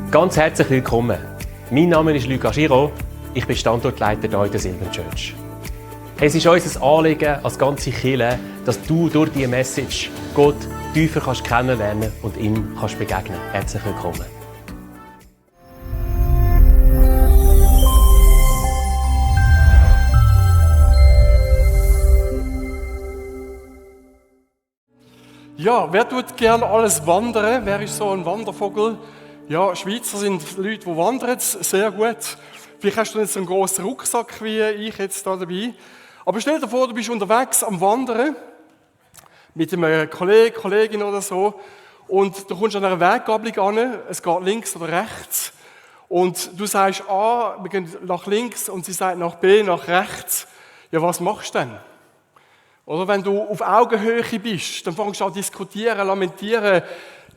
Ganz herzlich willkommen. Mein Name ist Luca Giraud. Ich bin Standortleiter hier in der Silvan Church. Es ist unser Anliegen als ganze Kirche, dass du durch diese Message Gott tiefer kennenlernen und ihm begegnen kannst. Herzlich willkommen. Ja, wer tut gerne alles wandern? Wer ist so ein Wandervogel? Ja, Schweizer sind Leute, die wandern, sehr gut. Vielleicht hast du nicht so einen grossen Rucksack wie ich jetzt da dabei. Aber stell dir vor, du bist unterwegs am Wandern mit einem Kollegen, Kollegin oder so und du kommst an einer Weggabelung an, es geht links oder rechts und du sagst A, wir gehen nach links und sie sagt nach B, nach rechts. Ja, was machst du denn? Oder wenn du auf Augenhöhe bist, dann fängst du an zu diskutieren, lamentieren.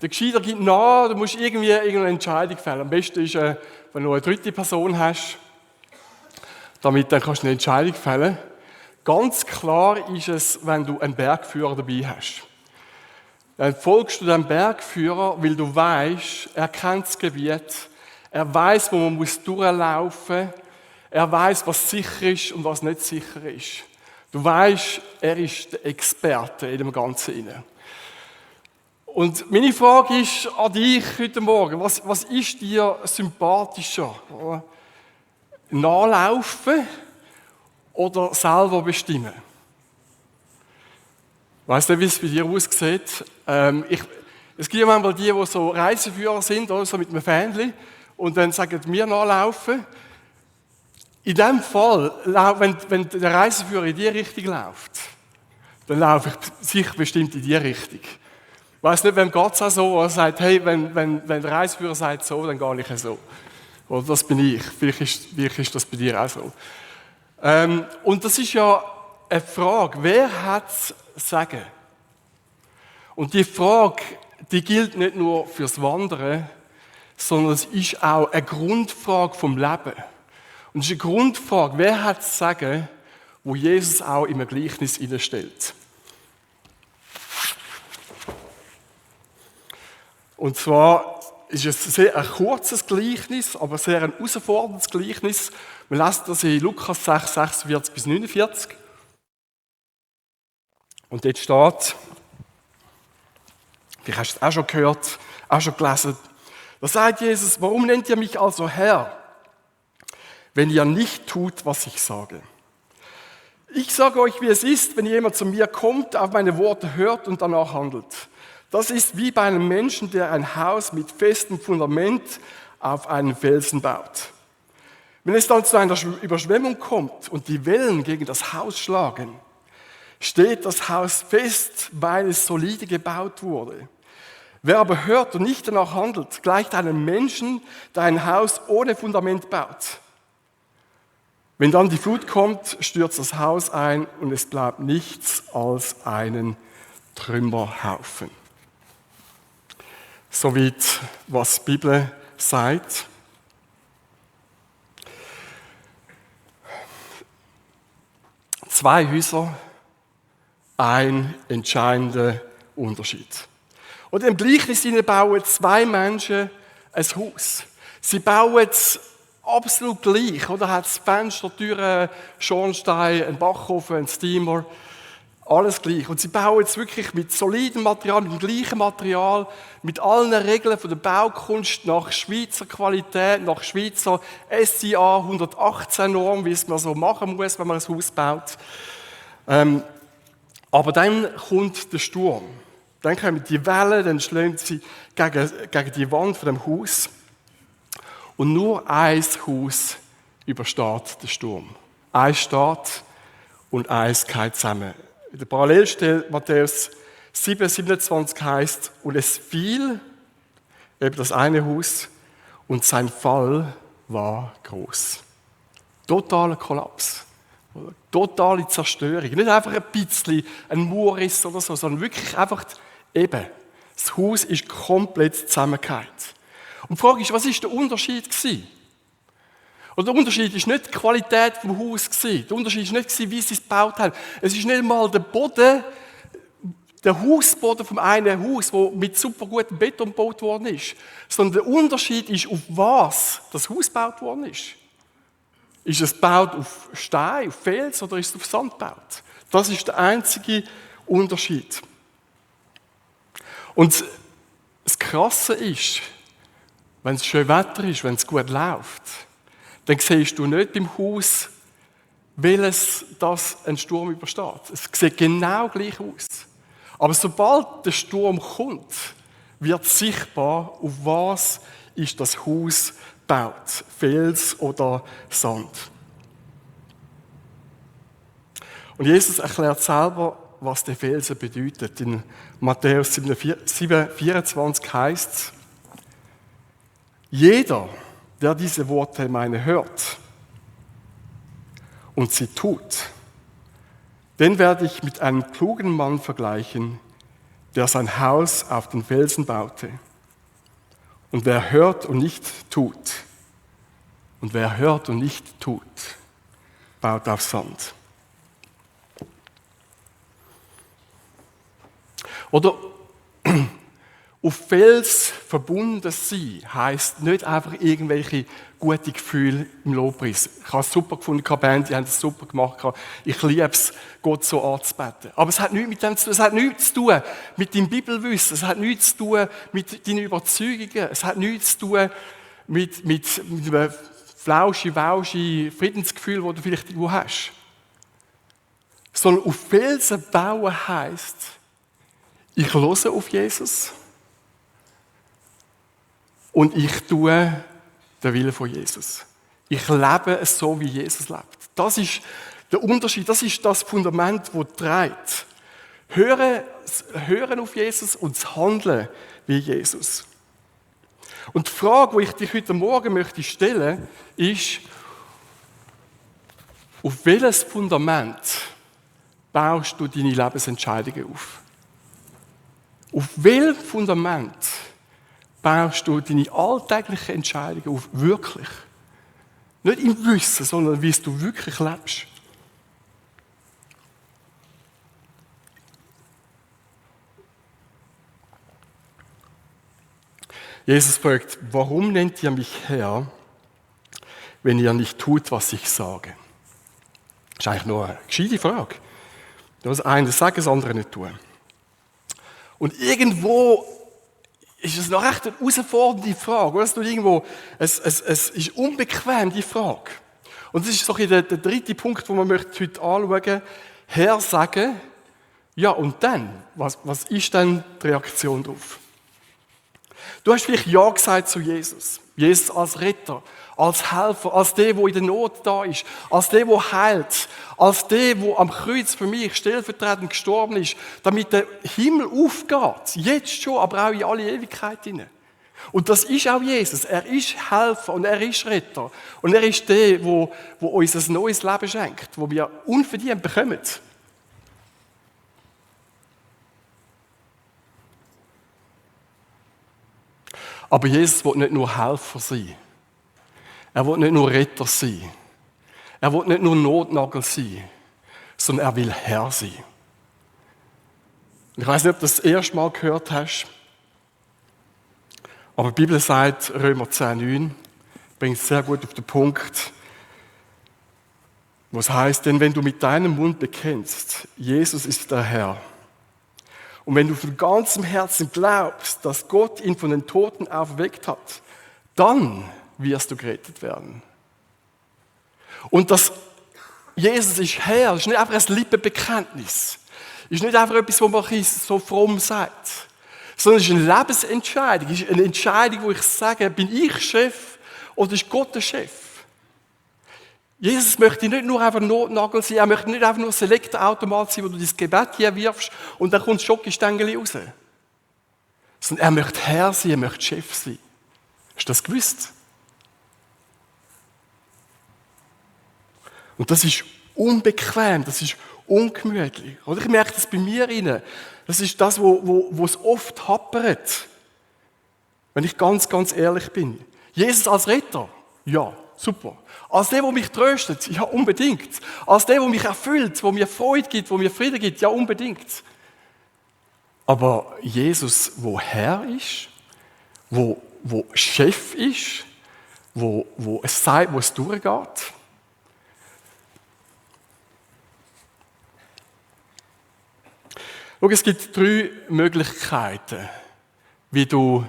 Der Gescheiter gibt nach, du musst irgendwie irgendeine Entscheidung fällen. Am besten ist, wenn du eine dritte Person hast, damit dann kannst du eine Entscheidung fällen. Ganz klar ist es, wenn du einen Bergführer dabei hast. Dann folgst du dem Bergführer, weil du weißt, er kennt das Gebiet, er weiß, wo man durchlaufen muss, er weiß, was sicher ist und was nicht sicher ist. Du weißt, er ist der Experte in dem Ganzen. Und meine Frage ist an dich heute Morgen, was ist dir sympathischer? Nachlaufen oder selber bestimmen? Ich weiss nicht, wie es bei dir aussieht. Es gibt ja manchmal die so Reiseführer sind, oder so mit einem Fähnchen, und dann sagen wir nachlaufen. In dem Fall, wenn der Reiseführer in die Richtung läuft, dann laufe ich sicher bestimmt in die Richtung. Ich weiss nicht, wem geht es auch so, er sagt, hey, wenn der Reiseführer sagt so, dann gehe ich so. Oder das bin ich. Vielleicht ist das bei dir auch so. Und das ist ja eine Frage, wer hat das Sagen? Und die Frage, die gilt nicht nur fürs Wandern, sondern es ist auch eine Grundfrage vom Leben. Und es ist eine Grundfrage, wer hat das Sagen, wo Jesus auch im Gleichnis stellt. Und zwar ist es sehr ein kurzes Gleichnis, aber sehr ein herausforderndes Gleichnis. Wir lesen das in Lukas 6, 46 bis 49. Und dort steht, vielleicht hast du es auch schon gehört, auch schon gelesen, da sagt Jesus, warum nennt ihr mich also Herr, wenn ihr nicht tut, was ich sage? Ich sage euch, wie es ist, wenn jemand zu mir kommt, auf meine Worte hört und danach handelt. Das ist wie bei einem Menschen, der ein Haus mit festem Fundament auf einen Felsen baut. Wenn es dann zu einer Überschwemmung kommt und die Wellen gegen das Haus schlagen, steht das Haus fest, weil es solide gebaut wurde. Wer aber hört und nicht danach handelt, gleicht einem Menschen, der ein Haus ohne Fundament baut. Wenn dann die Flut kommt, stürzt das Haus ein und es bleibt nichts als einen Trümmerhaufen. Soweit, was die Bibel sagt. Zwei Häuser, ein entscheidender Unterschied. Und im Gleichnis bauen zwei Menschen ein Haus. Sie bauen es absolut gleich, oder? Hat es Fenster, Türen, Schornstein, einen Backofen, einen Steamer, alles gleich. Und sie bauen es wirklich mit solidem Material, mit dem gleichen Material, mit allen Regeln von der Baukunst nach Schweizer Qualität, nach Schweizer SIA 118 Norm, wie es man so machen muss, wenn man ein Haus baut. Aber dann kommt der Sturm. Dann kommen die Wellen, dann schlagen sie gegen die Wand von dem Haus. Und nur ein Haus übersteht den Sturm. Eins steht und eins geht zusammen. In der Parallelstelle Matthäus 7, 27 heißt, und es fiel, eben das eine Haus, und sein Fall war groß. Totaler Kollaps. Totale Zerstörung. Nicht einfach ein bisschen ein Murriss oder so, sondern wirklich einfach eben. Das Haus ist komplett zusammengefallen. Und die Frage ist, was war der Unterschied gewesen? Und der Unterschied ist nicht die Qualität des Hauses gewesen. Der Unterschied ist nicht gewesen, wie sie es gebaut haben. Es ist nicht mal der Boden, der Hausboden vom einen Haus, wo mit super gutem Beton gebaut worden ist, sondern der Unterschied ist, auf was das Haus gebaut worden ist. Ist es gebaut auf Stein, auf Fels oder ist es auf Sand gebaut? Das ist der einzige Unterschied. Und das Krasse ist, wenn es schön Wetter ist, wenn es gut läuft, dann siehst du nicht beim Haus, welches das einen Sturm übersteht. Es sieht genau gleich aus. Aber sobald der Sturm kommt, wird sichtbar, auf was ist das Haus gebaut. Fels oder Sand. Und Jesus erklärt selber, was der Felsen bedeutet. In Matthäus 7,24 heißt es: Jeder, der diese Worte meine hört und sie tut, den werde ich mit einem klugen Mann vergleichen, der sein Haus auf den Felsen baute. Und wer hört und nicht tut, baut auf Sand. Oder auf Fels verbunden sein heisst nicht einfach irgendwelche gute Gefühle im Lobpreis. Ich habe es super gefunden, die Band, die haben es super gemacht. Ich liebe es, Gott so anzubeten. Aber es hat nichts mit dem zu tun. Es hat nichts zu tun mit deinem Bibelwissen. Es hat nichts zu tun mit deinen Überzeugungen. Es hat nichts zu tun mit einem flauschi-wauschi Friedensgefühl, das du vielleicht irgendwo hast. Sondern auf Felsen bauen heisst, ich höre auf Jesus und ich tue den Willen von Jesus. Ich lebe es so, wie Jesus lebt. Das ist der Unterschied, das ist das Fundament, das trägt. Hören auf Jesus und das Handeln wie Jesus. Und die Frage, die ich dich heute Morgen möchte stellen, ist, auf welches Fundament baust du deine Lebensentscheidungen auf? Auf welchem Fundament baust du deine alltäglichen Entscheidungen auf? Wirklich. Nicht im Wissen, sondern wie du wirklich lebst. Jesus fragt, warum nennt ihr mich Herr, wenn ihr nicht tut, was ich sage? Das ist eigentlich nur eine gescheite Frage. Das eine sagen, das andere nicht tun. Und irgendwo ist es noch echt eine herausfordernde Frage. Es ist unbequem, die Frage. Und das ist so der dritte Punkt, den wir heute anschauen möchten. Herr sagen, ja und dann? Was ist denn die Reaktion darauf? Du hast vielleicht Ja gesagt zu Jesus. Jesus als Retter, als Helfer, als der in der Not da ist, als der heilt, als der am Kreuz für mich stellvertretend gestorben ist, damit der Himmel aufgeht, jetzt schon, aber auch in alle Ewigkeit hinein. Und das ist auch Jesus. Er ist Helfer und er ist Retter. Und er ist der, der uns ein neues Leben schenkt, das wir unverdient bekommen. Aber Jesus will nicht nur Helfer sein. Er will nicht nur Retter sein. Er will nicht nur Notnagel sein, sondern er will Herr sein. Ich weiß nicht, ob du das erste Mal gehört hast, aber die Bibel sagt, Römer 10,9, bringt es sehr gut auf den Punkt, wo es heißt, denn wenn du mit deinem Mund bekennst, Jesus ist der Herr, und wenn du von ganzem Herzen glaubst, dass Gott ihn von den Toten auferweckt hat, dann wirst du gerettet werden. Und das Jesus ist Herr, das ist nicht einfach ein Lippenbekenntnis. Das ist nicht einfach etwas, was man so fromm sagt. Sondern es ist eine Lebensentscheidung. Es ist eine Entscheidung, wo ich sage, bin ich Chef oder ist Gott der Chef? Jesus möchte nicht nur einfach Notnagel sein, er möchte nicht einfach nur Selektorautomat sein, wo du dein Gebet hier wirfst und dann kommt das Schokostängeli raus. Sondern er möchte Herr sein, er möchte Chef sein. Hast du das gewusst? Und das ist unbequem, das ist ungemütlich. Oder ich merke das bei mir rein. Das ist das, wo es oft happert. Wenn ich ganz, ganz ehrlich bin. Jesus als Retter? Ja, super. Als der mich tröstet? Ja, unbedingt. Als der mich erfüllt, wo mir Freude gibt, wo mir Frieden gibt? Ja, unbedingt. Aber Jesus, wo Herr ist, wo Chef ist, wo es sagt, wo es durchgeht. Schau, es gibt 3 Möglichkeiten, wie du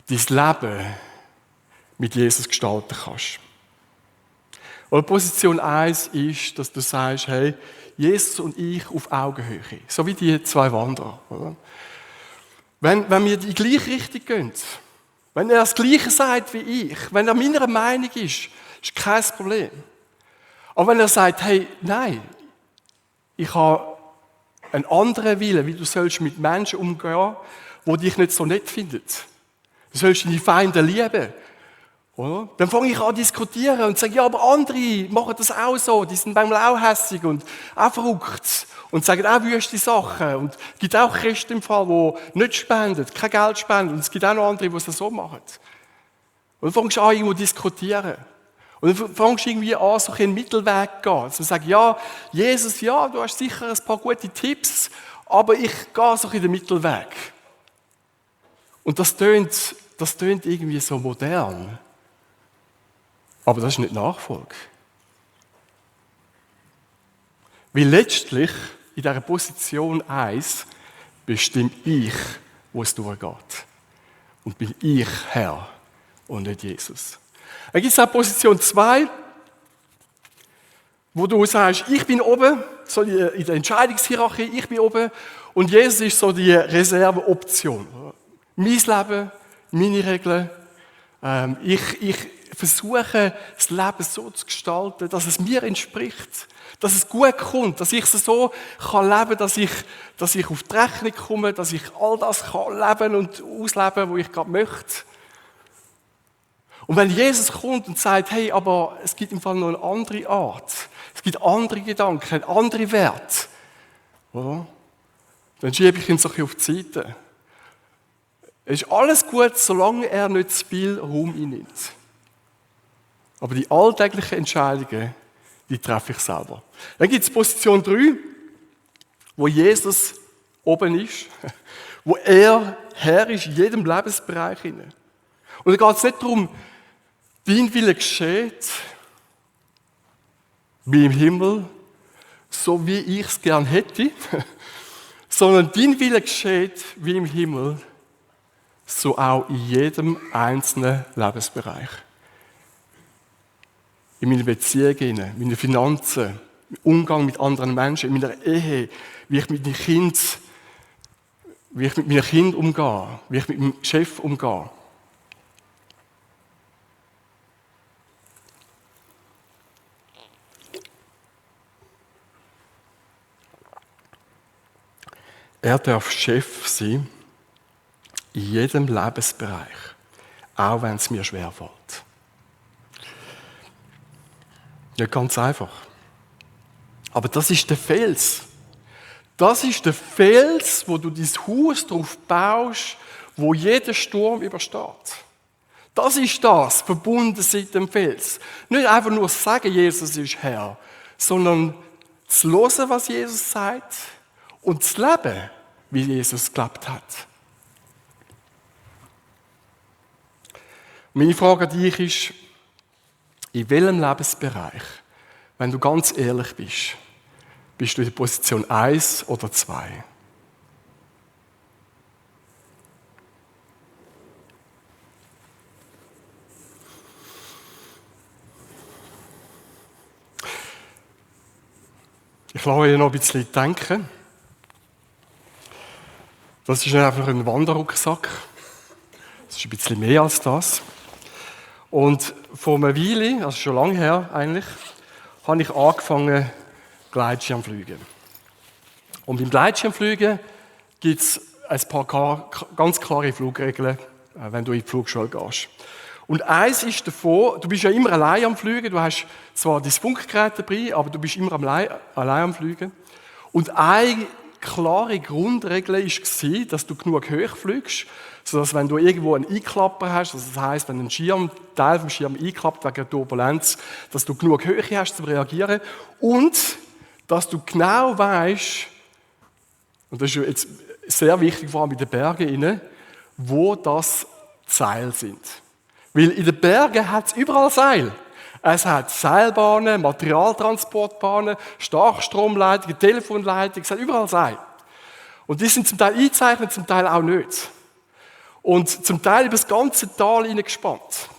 dein Leben mit Jesus gestalten kannst. Und Position 1 ist, dass du sagst, hey, Jesus und ich auf Augenhöhe, so wie die 2 Wanderer. Oder? Wenn wir in die gleiche Richtung gehen, wenn er das Gleiche sagt wie ich, wenn er meiner Meinung ist kein Problem. Aber wenn er sagt, hey, nein, ich habe einen anderen Willen, wie du sollst mit Menschen umgehen, die dich nicht so nett finden. Du sollst deine Feinde lieben. Oder? Dann fange ich an zu diskutieren und sage, ja, aber andere machen das auch so, die sind manchmal auch hässig und auch verrückt und sagen auch wüste Sachen. Und es gibt auch Christen im Fall, die nicht spenden, kein Geld spenden, und es gibt auch noch andere, die es so machen. Und dann fängst du an, irgendwo zu diskutieren. Und dann fängst du irgendwie an, so einen Mittelweg zu gehen. Also sagst, ja, Jesus, ja, du hast sicher ein paar gute Tipps, aber ich gehe so in den Mittelweg. Und das tönt irgendwie so modern. Aber das ist nicht Nachfolge. Weil letztlich, in dieser Position 1, bestimme ich, wo es durchgeht. Und bin ich Herr und nicht Jesus. Dann gibt es auch Position 2, wo du sagst, ich bin oben, so in der Entscheidungshierarchie, ich bin oben, und Jesus ist so die Reserveoption. Mein Leben, meine Regeln. Ich versuche, das Leben so zu gestalten, dass es mir entspricht, dass es gut kommt, dass ich es so kann leben, dass ich auf die Rechnung komme, dass ich all das kann leben und ausleben, was ich gerade möchte. Und wenn Jesus kommt und sagt, hey, aber es gibt im Fall noch eine andere Art, es gibt andere Gedanken, andere Werte, oder? Dann schiebe ich ihn so ein bisschen auf die Seite. Es ist alles gut, solange er nicht zu viel Raum einnimmt. Aber die alltäglichen Entscheidungen, die treffe ich selber. Dann gibt es Position 3, wo Jesus oben ist, wo er Herr ist in jedem Lebensbereich. Und da geht es nicht darum, dein Wille geschieht, wie im Himmel, so wie ich es gern hätte, sondern dein Wille geschieht, wie im Himmel, so auch in jedem einzelnen Lebensbereich. In meinen Beziehungen, in meinen Finanzen, im Umgang mit anderen Menschen, in meiner Ehe, wie ich mit meinem Kind umgehe, wie ich mit meinem Chef umgehe. Er darf Chef sein in jedem Lebensbereich, auch wenn es mir schwerfällt. Nicht ganz einfach. Aber das ist der Fels. Das ist der Fels, wo du dein Haus drauf baust, wo jeder Sturm übersteht. Das ist das, verbunden mit dem Fels. Nicht einfach nur sagen, Jesus ist Herr, sondern zu hören, was Jesus sagt und zu leben, wie Jesus gelebt hat. Meine Frage an dich ist, in welchem Lebensbereich, wenn du ganz ehrlich bist du in der Position 1 oder 2? Ich lasse euch noch ein bisschen denken. Das ist nicht einfach ein Wanderrucksack. Das ist ein bisschen mehr als das. Und vor einer Weile, also schon lange her eigentlich, habe ich angefangen, Gleitschirmfliegen. Und beim Gleitschirmfliegen gibt es ein paar ganz klare Flugregeln, wenn du in die Flugschule gehst. Und eins ist davon, du bist ja immer allein am Fliegen, du hast zwar dein Funkgerät dabei, aber du bist immer allein am Fliegen. Und eine klare Grundregel war, dass du genug hoch fliegst, sodass wenn du irgendwo einen Einklapper hast, also das heisst, wenn ein Teil vom Schirm einklappt wegen der Turbulenz, dass du genug Höhe hast, zum reagieren und dass du genau weisst, und das ist jetzt sehr wichtig, vor allem in den Bergen, wo das Seil sind. Weil in den Bergen hat es überall Seil. Es hat Seilbahnen, Materialtransportbahnen, Starkstromleitungen, Telefonleitungen, es hat überall Seil. Und die sind zum Teil eingezeichnet, zum Teil auch nicht. Und zum Teil über das ganze Tal hineingespannt.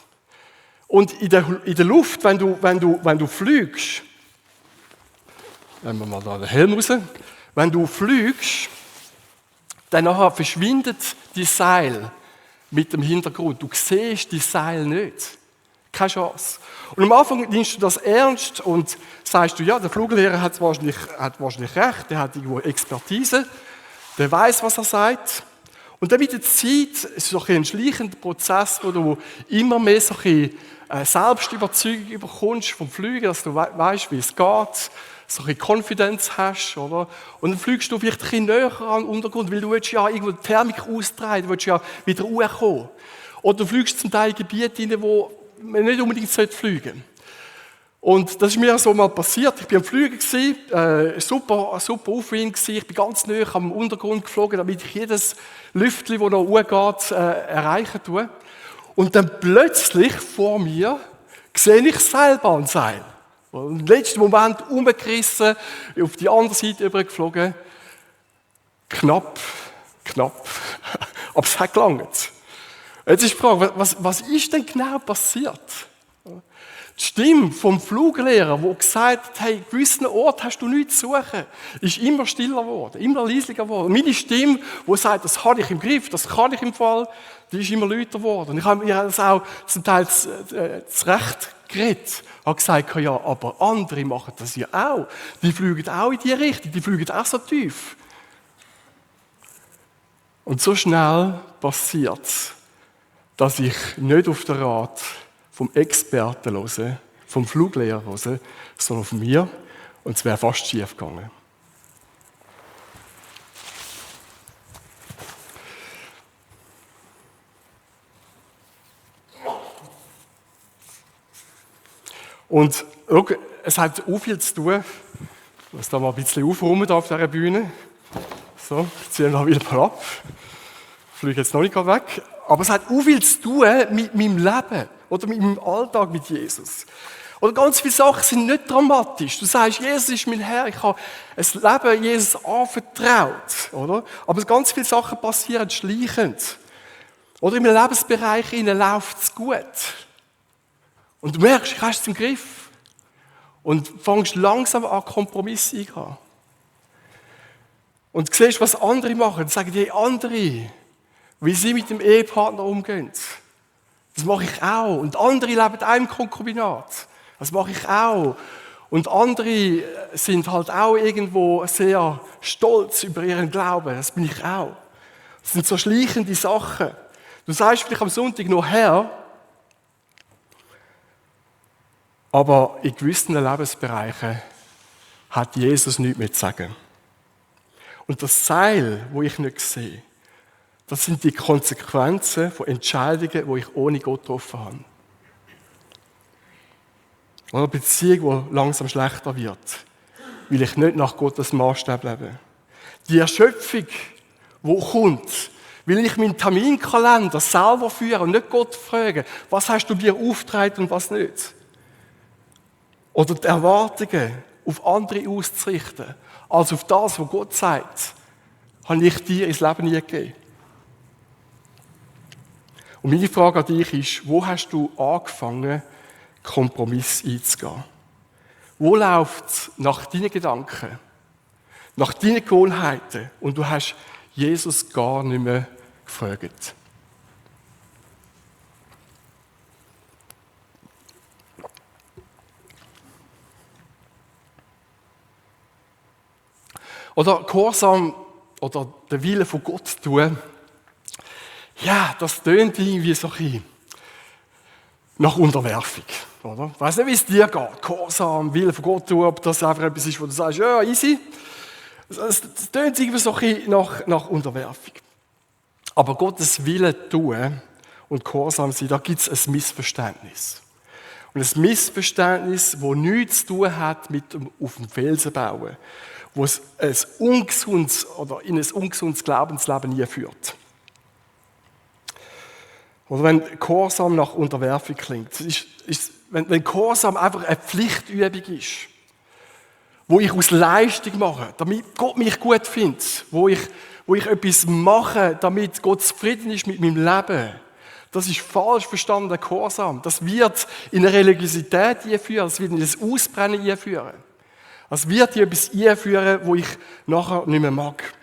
Und in der Luft, wenn du fliegst, nehmen wir mal da den Helm raus, wenn du fliegst, dann nachher verschwindet die Seil mit dem Hintergrund. Du siehst die Seil nicht. Keine Chance. Und am Anfang nimmst du das ernst und sagst du, ja, der Fluglehrer hat wahrscheinlich recht, der hat irgendwo Expertise, der weiß, was er sagt. Und dann mit der Zeit, es ist so ein schleichender Prozess, wo du immer mehr so ein Selbstüberzeugung bekommst vom Fliegen, dass du weißt, wie es geht, so ein Confidence hast, oder? Und dann fliegst du vielleicht ein bisschen näher an den Untergrund, weil du willst ja irgendwo die Thermik austreiben, du willst ja wieder hochkommen. Oder du fliegst zum Teil in Gebiete hinein, wo man nicht unbedingt fliegen sollte. Und das ist mir so mal passiert. Ich war am Fliegen, super Aufwind gewesen. Ich bin ganz nahe am Untergrund geflogen, damit ich jedes Lüftchen, das noch hochgeht, erreichen tue. Und dann plötzlich vor mir sehe ich Seilbahnseil. Im letzten Moment umgerissen, auf die andere Seite übergeflogen. Knapp. Aber es hat gelangt. Jetzt ist die Frage, was ist denn genau passiert? Die Stimme vom Fluglehrer, der gesagt hat, hey, an gewissen Ort hast du nichts zu suchen, ist immer stiller geworden, immer leisiger geworden. Meine Stimme, die sagt, das habe ich im Griff, das kann ich im Fall, die ist immer lauter geworden. Und ich habe mir das auch zum Teil zurecht geredet. Ich habe gesagt, ja, aber andere machen das ja auch. Die fliegen auch in die Richtung, die fliegen auch so tief. Und so schnell passiert es, dass ich nicht auf den Rat vom Experten höre, vom Fluglehrer höre, sondern von mir. Und es wäre fast schief gegangen. Und schau, es hat auch viel zu tun. Ich muss da mal ein bisschen aufräumen auf dieser Bühne. So, ich ziehe ihn wieder mal ab. Ich fliege jetzt noch nicht weg. Aber es hat auch viel zu tun mit meinem Leben oder mit meinem Alltag mit Jesus. Oder ganz viele Sachen sind nicht dramatisch. Du sagst, Jesus ist mein Herr, ich habe ein Leben Jesus anvertraut. Oder? Aber ganz viele Sachen passieren schleichend. Oder in einem Lebensbereich läuft es gut. Und du merkst, du hast es im Griff. Und fängst langsam an, Kompromisse eingehen. Und du siehst, was andere machen. Dann sagen die andere, wie sie mit dem Ehepartner umgehen. Das mache ich auch. Und andere leben in einem Konkubinat. Das mache ich auch. Und andere sind halt auch irgendwo sehr stolz über ihren Glauben. Das bin ich auch. Das sind so schleichende Sachen. Du sagst vielleicht am Sonntag noch Herr, aber in gewissen Lebensbereichen hat Jesus nichts mehr zu sagen. Und das Seil, das ich nicht sehe, das sind die Konsequenzen von Entscheidungen, die ich ohne Gott getroffen habe. Oder eine Beziehung, die langsam schlechter wird, weil ich nicht nach Gottes Maßstab lebe. Die Erschöpfung, die kommt, weil ich meinen Terminkalender selber führe und nicht Gott frage, was hast du mir aufgetragen und was nicht. Oder die Erwartungen auf andere auszurichten, als auf das, was Gott sagt, habe ich dir ins Leben nie gegeben. Und meine Frage an dich ist, wo hast du angefangen, Kompromisse einzugehen? Wo läuft es nach deinen Gedanken, nach deinen Gewohnheiten und du hast Jesus gar nicht mehr gefragt? Oder Gehorsam oder den Willen von Gott tun, ja, das tönt irgendwie so ein bisschen nach Unterwerfung. Oder? Ich weiss nicht, wie es dir geht. Gehorsam, Willen von Gott tun, ob das einfach etwas ist, wo du sagst, ja, easy. Es tönt irgendwie so ein bisschen nach Unterwerfung. Aber Gottes Willen tun und Gehorsam sein, da gibt es ein Missverständnis. Und ein Missverständnis, das nichts zu tun hat mit auf dem Felsen bauen. wo es ein ungesundes oder in ein ungesundes Glaubensleben einführt. Oder wenn Gehorsam nach Unterwerfung klingt. Wenn Gehorsam einfach eine Pflichtübung ist, wo ich aus Leistung mache, damit Gott mich gut findet, wo ich etwas mache, damit Gott zufrieden ist mit meinem Leben. Das ist falsch verstandener Gehorsam. Das wird in eine Religiosität einführen, das wird in ein Ausbrennen einführen. Das wird in etwas einführen, wo ich nachher nicht mehr mag.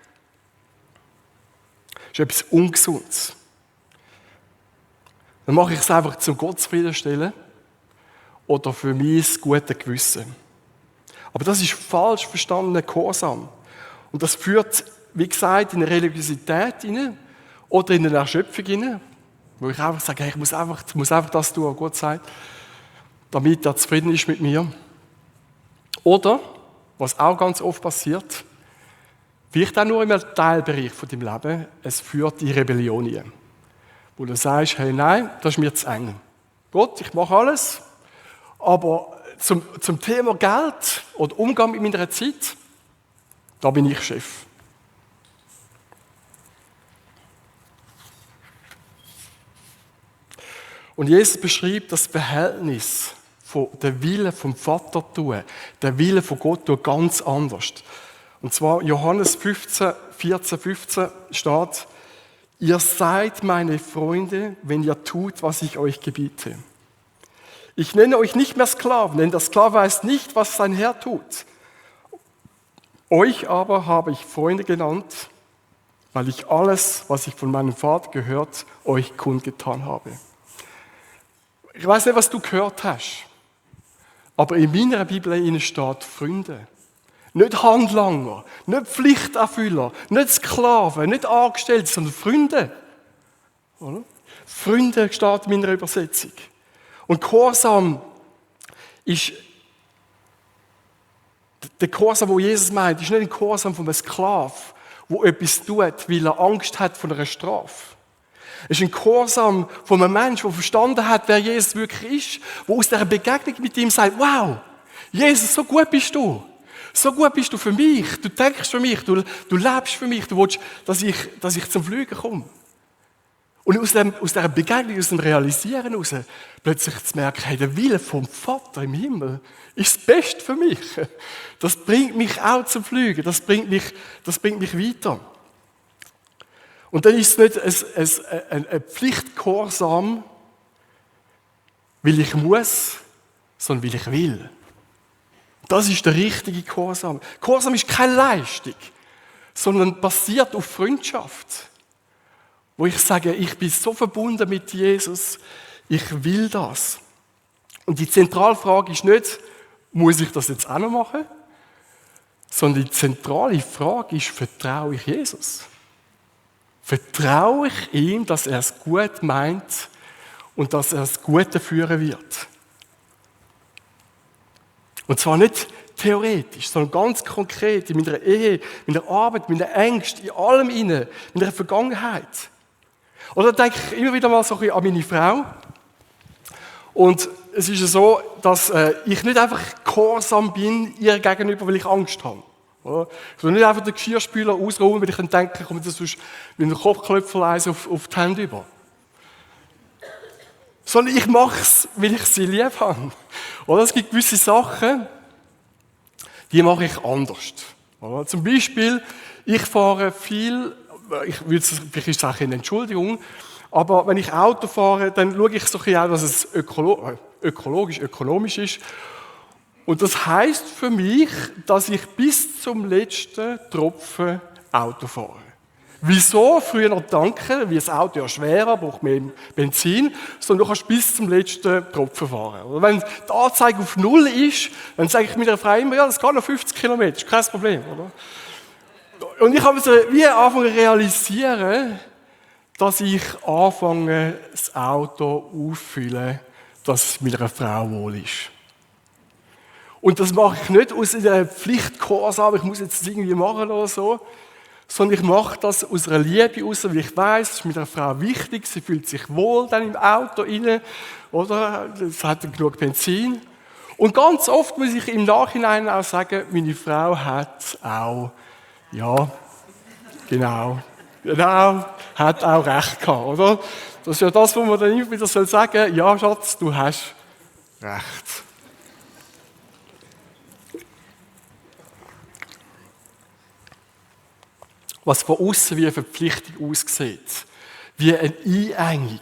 Das ist etwas Ungesundes. Dann mache ich es einfach zum Gott zufriedenstellen oder für mein gutes Gewissen. Aber das ist falsch verstandener Gehorsam. Und das führt, wie gesagt, in eine Religiosität hinein oder in eine Erschöpfung hinein, wo ich einfach sage, hey, ich muss einfach das tun, was Gott sagt, damit er zufrieden ist mit mir. Oder, was auch ganz oft passiert, vielleicht auch nur in einem Teilbereich von deinem Leben, es führt in Rebellion hinein. Wo du sagst, hey, nein, das ist mir zu eng. Gott, ich mache alles, aber zum Thema Geld oder Umgang mit meiner Zeit, da bin ich Chef. Und Jesus beschreibt das Verhältnis von der Wille vom Vater tun, der Wille von Gott tun ganz anders. Und zwar Johannes 14, 15 steht: Ihr seid meine Freunde, wenn ihr tut, was ich euch gebiete. Ich nenne euch nicht mehr Sklaven, denn der Sklave weiß nicht, was sein Herr tut. Euch aber habe ich Freunde genannt, weil ich alles, was ich von meinem Vater gehört, euch kundgetan habe. Ich weiß nicht, was du gehört hast, aber in meiner Bibel steht Freunde. Nicht Handlanger, nicht Pflichterfüller, nicht Sklaven, nicht Angestellte, sondern Freunde. Oder? Freunde steht in meiner Übersetzung. Und Gehorsam ist, der Gehorsam, den Jesus meint, ist nicht ein Gehorsam von einem Sklaven, der etwas tut, weil er Angst hat vor einer Strafe. Es ist ein Gehorsam von einem Menschen, der verstanden hat, wer Jesus wirklich ist, der aus dieser Begegnung mit ihm sagt, wow, Jesus, so gut bist du. So gut bist du für mich. Du denkst für mich, du lebst für mich, du willst, dass ich zum Fliegen komme. Und aus dieser Begegnung, aus dem Realisieren heraus, plötzlich zu merken, hey, der Wille vom Vater im Himmel ist das Beste für mich. Das bringt mich auch zum Fliegen, das bringt mich weiter. Und dann ist es nicht ein Pflichtgehorsam, weil ich muss, sondern weil ich will. Das ist der richtige Gehorsam. Gehorsam ist keine Leistung, sondern basiert auf Freundschaft. Wo ich sage, ich bin so verbunden mit Jesus, ich will das. Und die zentrale Frage ist nicht, muss ich das jetzt auch noch machen? Sondern die zentrale Frage ist, vertraue ich Jesus? Vertraue ich ihm, dass er es gut meint und dass er es Gute führen wird? Und zwar nicht theoretisch, sondern ganz konkret in meiner Ehe, in der Arbeit, in der Ängste, in allem inne, in der Vergangenheit. Oder denke ich immer wieder mal so ein bisschen an meine Frau. Und es ist ja so, dass ich nicht einfach gehorsam bin ihr gegenüber, weil ich Angst habe. Oder? Ich will nicht einfach den Geschirrspüler ausräumen, weil ich dann denke, kommt das sonst mit einem Kopfklöpferleis auf die Hände über. Sondern ich mache es, weil ich sie lieb habe. Oder es gibt gewisse Sachen, die mache ich anders. Oder? Zum Beispiel, ich fahre viel, vielleicht ist es auch eine Entschuldigung, aber wenn ich Auto fahre, dann schaue ich so ein bisschen auch, dass es ökonomisch ist. Und das heisst für mich, dass ich bis zum letzten Tropfen Auto fahre. Wieso? Früher noch tanken, wie das Auto ja schwerer, braucht mehr Benzin, sondern du kannst bis zum letzten Tropfen fahren. Und wenn die Anzeige auf 0 ist, dann sage ich meiner Frau immer, ja, das geht noch 50 Kilometer, ist kein Problem, oder? Und ich habe so wie angefangen zu realisieren, dass ich anfange, das Auto auffüllen, dass es meiner Frau wohl ist. Und das mache ich nicht aus einer Pflichtgehorsam, ich muss jetzt das irgendwie machen oder so, sondern ich mache das aus einer Liebe heraus, weil ich weiss, es ist mit einer Frau wichtig, sie fühlt sich wohl dann im Auto rein, oder? Es hat genug Benzin. Und ganz oft muss ich im Nachhinein auch sagen, meine Frau hat auch, ja, genau, hat auch recht gehabt, oder? Das ist ja das, wo man dann immer wieder sagen soll, ja Schatz, du hast recht. Was von außen wie eine Verpflichtung aussieht, wie eine Einengung,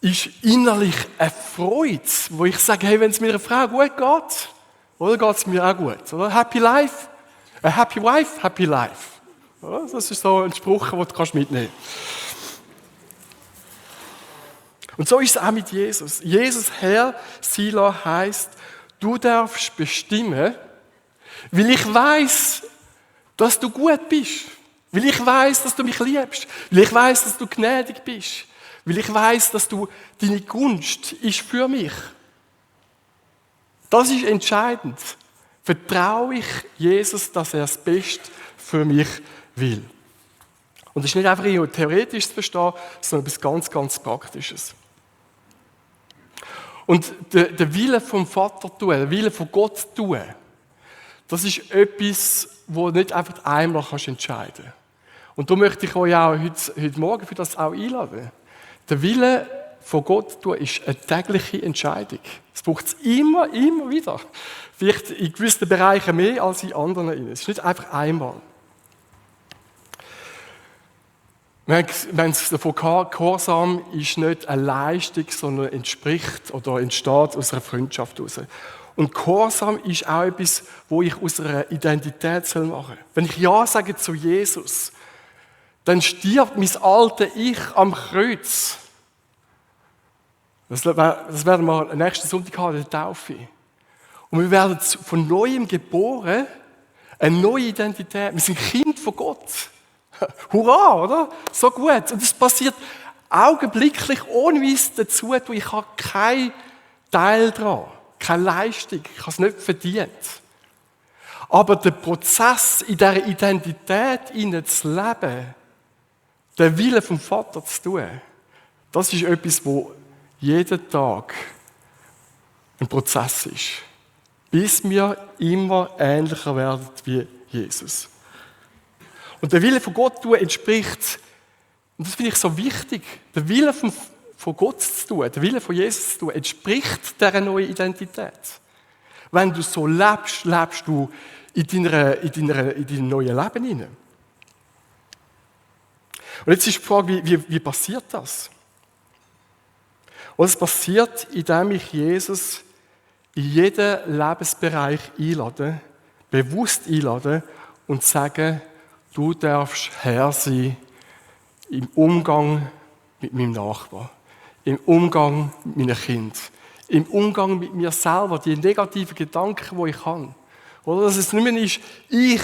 ist innerlich eine Freude, wo ich sage, hey, wenn es mir einer Frau gut geht, oder geht es mir auch gut, oder? Happy life, a happy wife, happy life. Oder? Das ist so ein Spruch, den du mitnehmen kannst. Und so ist es auch mit Jesus. Jesus Herr sein lassen heisst, du darfst bestimmen, weil ich weiss, dass du gut bist. Weil ich weiss, dass du mich liebst. Weil ich weiss, dass du gnädig bist. Weil ich weiss, dass du deine Gunst ist für mich. Das ist entscheidend. Vertraue ich Jesus, dass er das Beste für mich will. Und das ist nicht einfach theoretisch zu verstehen, sondern etwas ganz, ganz Praktisches. Und der Wille vom Vater tun, der Wille von Gott tun, das ist etwas, wo nicht einfach einmal entscheiden kannst. Und da möchte ich euch auch heute Morgen für das auch einladen. Der Wille von Gott tun ist eine tägliche Entscheidung. Es braucht es immer wieder. Vielleicht in gewissen Bereichen mehr als in anderen. Es ist nicht einfach einmal. Wir haben es davon gehabt, Gehorsam ist nicht eine Leistung, sondern entspricht oder entsteht aus einer Freundschaft heraus. Und Gehorsam ist auch etwas, wo ich aus einer Identität machen soll. Wenn ich Ja sage zu Jesus, dann stirbt mein altes Ich am Kreuz. Das werden wir nächsten Sonntag haben, der Taufe. Und wir werden von Neuem geboren, eine neue Identität. Wir sind Kind von Gott. Hurra, oder? So gut. Und das passiert augenblicklich, ohne es dazu tun. Ich habe keinen Teil daran, keine Leistung. Ich habe es nicht verdient. Aber der Prozess, in dieser Identität zu leben, den Willen vom Vater zu tun, das ist etwas, wo jeden Tag ein Prozess ist. Bis wir immer ähnlicher werden wie Jesus. Und der Wille von Gott tun entspricht, und das finde ich so wichtig, der Wille von Gott zu tun, der Wille von Jesus zu tun, entspricht dieser neuen Identität. Wenn du so lebst, lebst du in deinem neuen Leben hinein. Und jetzt ist die Frage, wie passiert das? Und es passiert, indem ich Jesus in jeden Lebensbereich einlade, bewusst einlade und sage, du darfst Herr sein im Umgang mit meinem Nachbarn, im Umgang mit meinen Kindern, im Umgang mit mir selber, die negativen Gedanken, die ich habe. Oder dass es nicht mehr ist, ich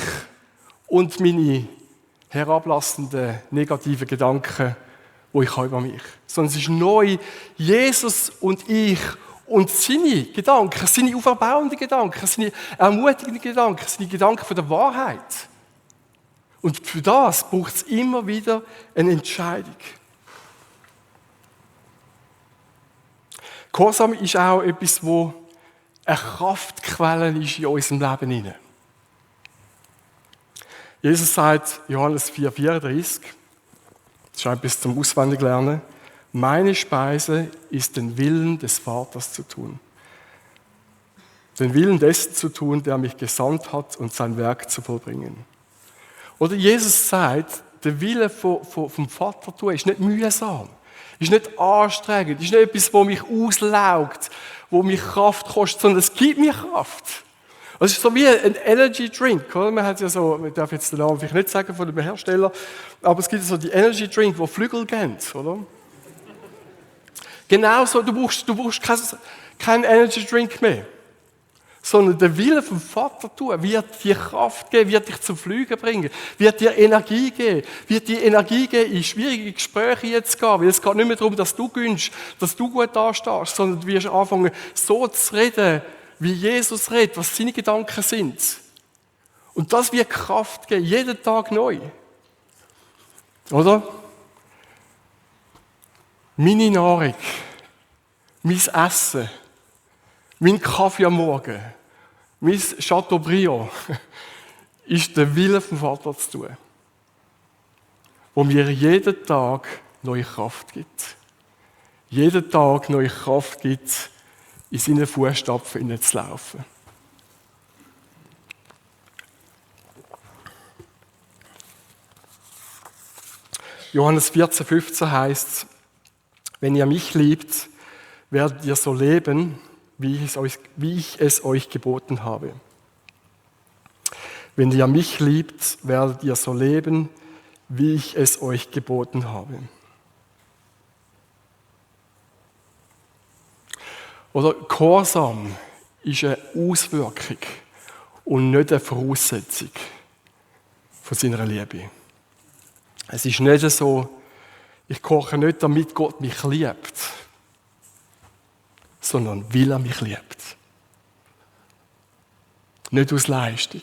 und meine herablassenden negativen Gedanken, die ich habe über mich. Sondern es ist neu, Jesus und ich und seine Gedanken, seine auferbauenden Gedanken, seine ermutigenden Gedanken, seine Gedanken von der Wahrheit. Und für das braucht es immer wieder eine Entscheidung. Gehorsam ist auch etwas, wo eine Kraftquelle ist in unserem Leben hinein. Jesus sagt, Johannes 4,34, das ist etwas zum Auswendiglernen, meine Speise ist den Willen des Vaters zu tun. Den Willen dessen zu tun, der mich gesandt hat und sein Werk zu vollbringen. Oder Jesus sagt, der Wille vom Vater tun ist nicht mühsam, ist nicht anstrengend, ist nicht etwas, das mich auslaugt, wo mich Kraft kostet, sondern es gibt mir Kraft. Es ist so wie ein Energy Drink, oder? Man hat ja so, man darf jetzt den Namen vielleicht nicht sagen von dem Hersteller, aber es gibt so die Energy Drink, die Flügel geben, oder? Genauso, du brauchst keinen Energy Drink mehr. Sondern der Wille vom Vater tun, wird dir Kraft geben, wird dich zum Fliegen bringen, wird dir Energie geben, wird dir Energie geben, in schwierige Gespräche jetzt gehen, weil es geht nicht mehr darum, dass du gönnst, dass du gut dastehst, sondern du wirst anfangen, so zu reden, wie Jesus redet, was seine Gedanken sind. Und das wird Kraft geben, jeden Tag neu. Oder? Meine Nahrung, mein Essen, Mein Kaffee am Morgen, mein Chateaubriand, ist der Wille vom Vater zu tun, wo mir jeden Tag neue Kraft gibt. Jeden Tag neue Kraft gibt, in seine Fußstapfen zu laufen. Johannes 14,15 heißt: Wenn ihr mich liebt, werdet ihr so leben, wie ich es euch geboten habe. Wenn ihr mich liebt, werdet ihr so leben, wie ich es euch geboten habe. Oder Gehorsam ist eine Auswirkung und nicht eine Voraussetzung von seiner Liebe. Es ist nicht so, ich koche nicht, damit Gott mich liebt, sondern weil er mich liebt. Nicht aus Leistung,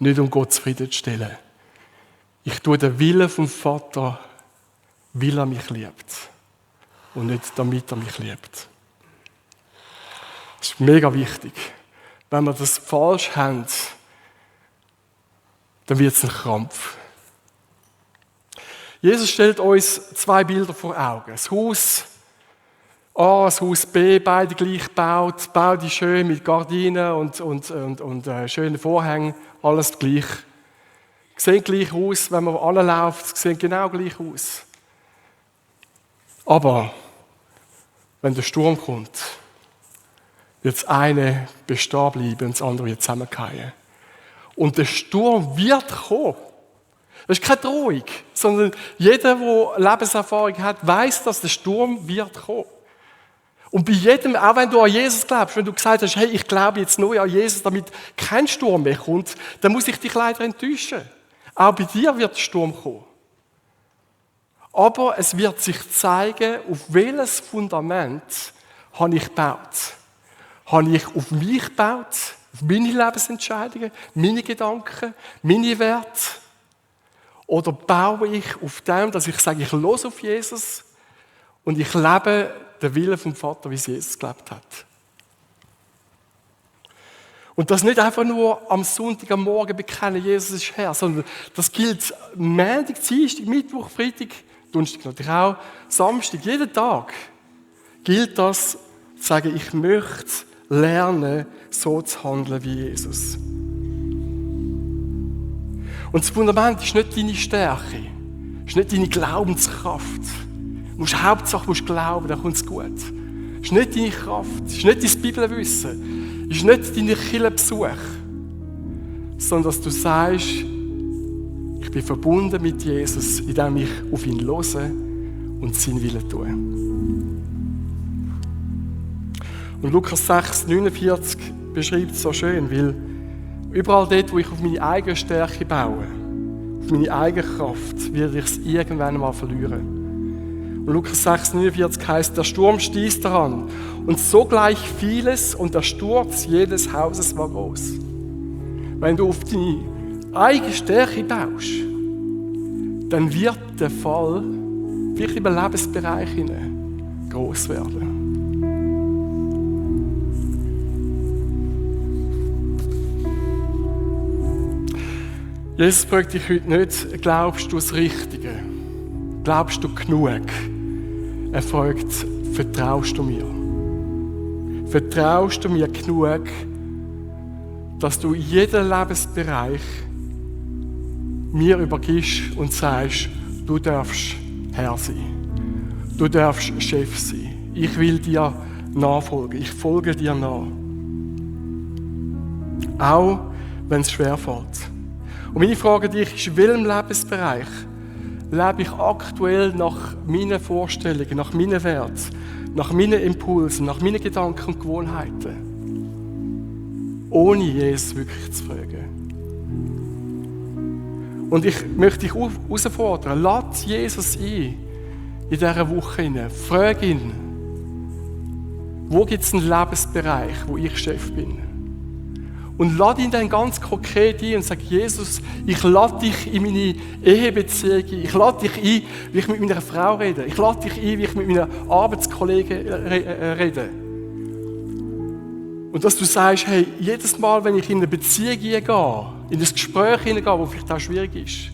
nicht um Gott zufriedenzustellen. Ich tue den Willen vom Vater, weil er mich liebt und nicht damit er mich liebt. Das ist mega wichtig. Wenn wir das falsch haben, dann wird es ein Krampf. Jesus stellt uns 2 Bilder vor Augen. Das Haus A, das Haus B, beide gleich gebaut, beide schön mit Gardinen und schönen Vorhängen, alles gleich. Sehen gleich aus, wenn man anläuft, sehen genau gleich aus. Aber wenn der Sturm kommt, wird das eine bestehen bleiben und das andere wird zusammenfallen. Und der Sturm wird kommen. Das ist keine Drohung, sondern jeder, der Lebenserfahrung hat, weiß, dass der Sturm wird kommen. Und bei jedem, auch wenn du an Jesus glaubst, wenn du gesagt hast, hey, ich glaube jetzt neu an Jesus, damit kein Sturm mehr kommt, dann muss ich dich leider enttäuschen. Auch bei dir wird der Sturm kommen. Aber es wird sich zeigen, auf welches Fundament habe ich gebaut. Habe ich auf mich gebaut, auf meine Lebensentscheidungen, meine Gedanken, meine Werte? Oder baue ich auf dem, dass ich sage, ich höre auf Jesus und ich lebe den Willen vom Vater, wie es Jesus gelebt hat? Und das nicht einfach nur am Sonntag, am Morgen bekennen, Jesus ist Herr, sondern das gilt Montag, Dienstag, Mittwoch, Freitag, Donnerstag natürlich auch, Samstag, jeden Tag gilt das, zu sagen, ich möchte lernen, so zu handeln wie Jesus. Und das Fundament ist nicht deine Stärke, ist nicht deine Glaubenskraft. Hauptsache musst glauben, dann kommt es gut. Es ist nicht deine Kraft, es ist nicht dein Bibelwissen, es ist nicht dein Kirchenbesuch, sondern dass du sagst, ich bin verbunden mit Jesus, indem ich auf ihn höre und seinen Willen tue. Und Lukas 6,49 beschreibt es so schön, weil überall dort, wo ich auf meine eigene Stärke baue, auf meine eigene Kraft, werde ich es irgendwann mal verlieren. Und Lukas 6,49 heißt, der Sturm stieß daran und sogleich fiel es und der Sturz jedes Hauses war groß. Wenn du auf deine eigene Stärke baust, dann wird der Fall vielleicht im Lebensbereich groß werden. Jesus fragt dich heute nicht, glaubst du das Richtige? Glaubst du genug? Er fragt, vertraust du mir? Vertraust du mir genug, dass du in jedem Lebensbereich mir übergibst und sagst, du darfst Herr sein. Du darfst Chef sein. Ich will dir nachfolgen. Ich folge dir nach. Auch wenn es schwerfällt. Und meine Frage an dich ist, in welchem Lebensbereich lebe ich aktuell nach meinen Vorstellungen, nach meinen Werten, nach meinen Impulsen, nach meinen Gedanken und Gewohnheiten, ohne Jesus wirklich zu fragen. Und ich möchte dich herausfordern, lad Jesus ein in dieser Woche hinein. Frag ihn, wo gibt es einen Lebensbereich, wo ich Chef bin? Und lad ihn dann ganz konkret ein und sag, Jesus, ich lade dich in meine Ehebeziehung ein. Ich lade dich ein, wie ich mit meiner Frau rede. Ich lade dich ein, wie ich mit meinen Arbeitskollegen rede. Und dass du sagst, hey, jedes Mal, wenn ich in eine Beziehung gehe, in ein Gespräch hineingehe, wo vielleicht auch schwierig ist,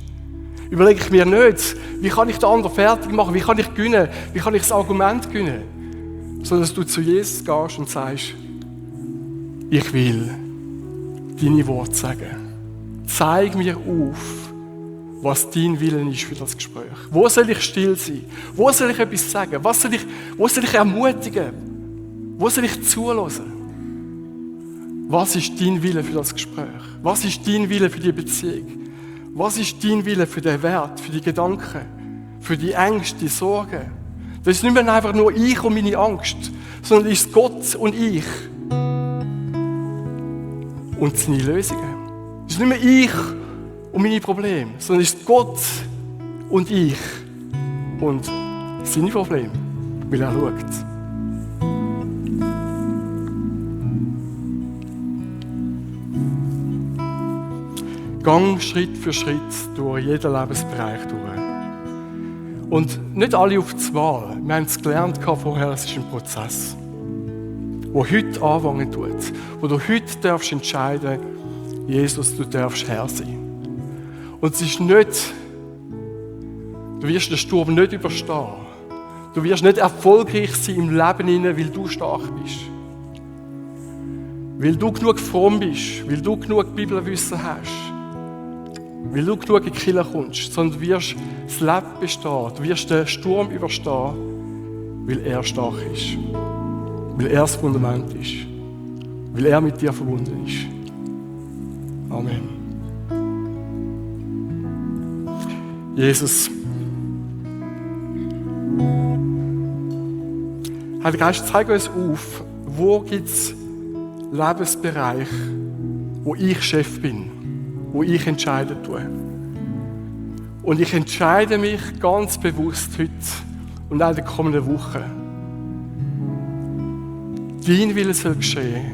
überlege ich mir nicht, wie kann ich den anderen fertig machen, wie kann ich gewinnen, wie kann ich das Argument gewinnen, sondern dass du zu Jesus gehst und sagst, ich will deine Worte sagen. Zeig mir auf, was dein Willen ist für das Gespräch. Wo soll ich still sein? Wo soll ich etwas sagen? Wo soll ich ermutigen? Wo soll ich zulassen? Was ist dein Wille für das Gespräch? Was ist dein Wille für die Beziehung? Was ist dein Wille für den Wert, für die Gedanken, für die Ängste, die Sorgen? Das ist nicht mehr einfach nur ich und meine Angst, sondern es ist Gott und ich und seine Lösungen. Es ist nicht mehr ich und meine Probleme, sondern es ist Gott und ich und seine Probleme, weil er schaut. Gang Schritt für Schritt durch jeden Lebensbereich durch. Und nicht alle auf die Wahl. Wir haben es gelernt vorher, es ist ein Prozess, der heute anfangen tut. Wo du heute darfst entscheiden, Jesus, du darfst Herr sein. Und es ist nicht, du wirst den Sturm nicht überstehen. Du wirst nicht erfolgreich sein im Leben, weil du stark bist. Weil du genug fromm bist, weil du genug Bibelwissen hast. Weil du genug in die Kirche kommst, sondern du wirst das Leben bestehen, du wirst den Sturm überstehen, weil er stark ist. Weil er das Fundament ist. Weil er mit dir verbunden ist. Amen. Jesus. Heiliger Geist, zeig uns auf, wo gibt es Lebensbereiche, wo ich Chef bin, wo ich entscheiden tue. Und ich entscheide mich ganz bewusst heute und auch in den kommenden Wochen. Dein Wille soll geschehen,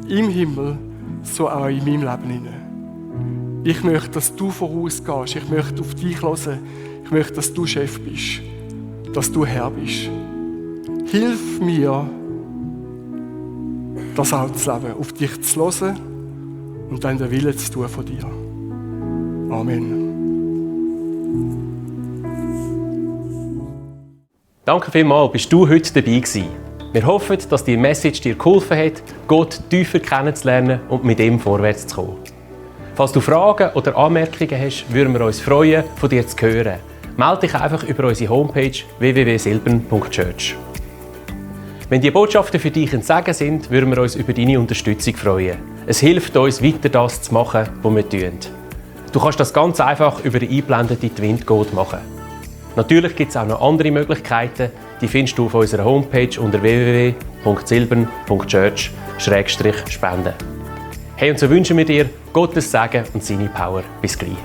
im Himmel, so auch in meinem Leben hinein. Ich möchte, dass du vorausgehst, ich möchte auf dich hören, ich möchte, dass du Chef bist, dass du Herr bist. Hilf mir, das auch zu leben, auf dich zu hören und dann den Willen zu tun von dir. Amen. Danke vielmals, bist du heute dabei gewesen. Wir hoffen, dass die Message dir geholfen hat, Gott tiefer kennenzulernen und mit ihm vorwärts zu kommen. Falls du Fragen oder Anmerkungen hast, würden wir uns freuen, von dir zu hören. Melde dich einfach über unsere Homepage www.silbern.church. Wenn die Botschaften für dich ein Segen sind, würden wir uns über deine Unterstützung freuen. Es hilft uns, weiter das zu machen, was wir tun. Du kannst das ganz einfach über die eingeblendete Twint-Code machen. Natürlich gibt es auch noch andere Möglichkeiten, die findest du auf unserer Homepage unter www.silbern.church/spenden. Hey, und so wünschen wir dir Gottes Segen und seine Power. Bis gleich.